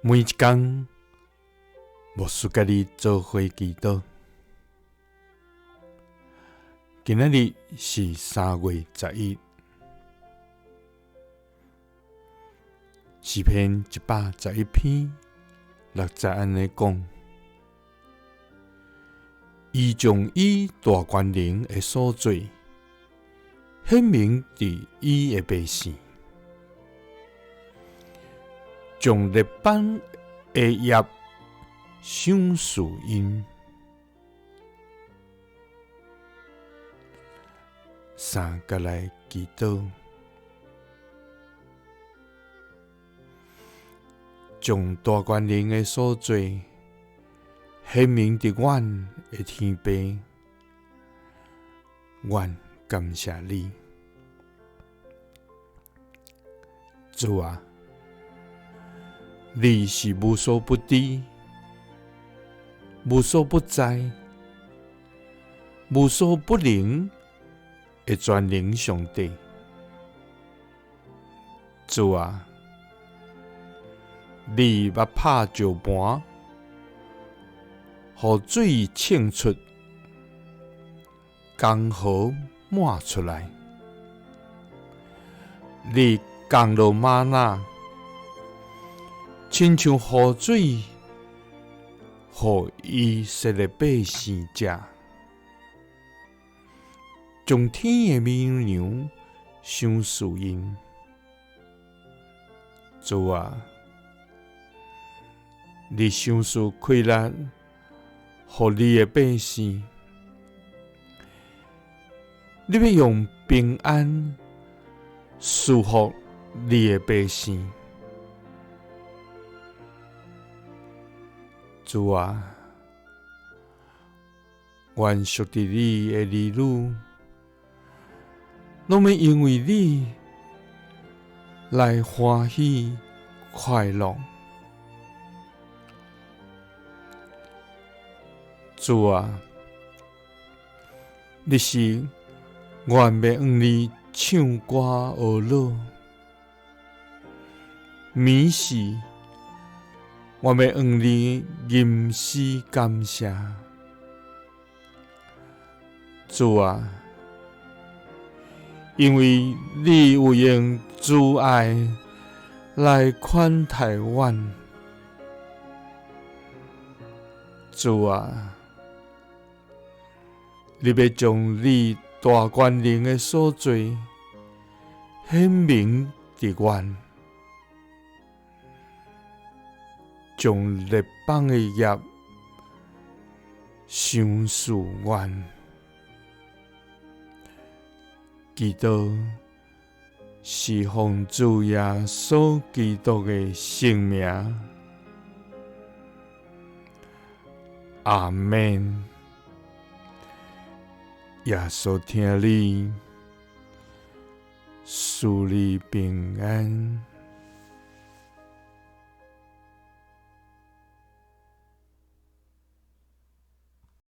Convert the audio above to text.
每一工，牧師佮你做伙祈禱。今仔日是3月11，詩篇111篇6節按呢講：伊將伊大權能的所作顯明佇伊的百姓，將列邦的業賞賜𪜶。三佮來祈禱，將大權能的所作顯明佇阮的天父，阮感謝你，主啊，你是無所不知、無所不在、無所不能的全能上帝。主啊，你捌拍石盤，予水衝出，江河滿出來。你降落嗎哪，親像雨水，予以色列百姓食，將天的美糧賞賜𪜶。主啊，你賞賜氣力，予你的百姓，你欲用平安賜福你的百姓。主啊，願屬佇你的兒女，攏欲因為你來歡喜快樂。主啊，你是阮欲向你唱歌學樂，暝時阮欲向你吟詩感謝。主啊，因為你有用慈愛來款待阮。主啊，你欲將你大權能的所作顯明佇阮，將列邦的業賞賜阮。祈禱是奉主耶穌基督的聖名，阿們。耶穌疼你，賜你平安。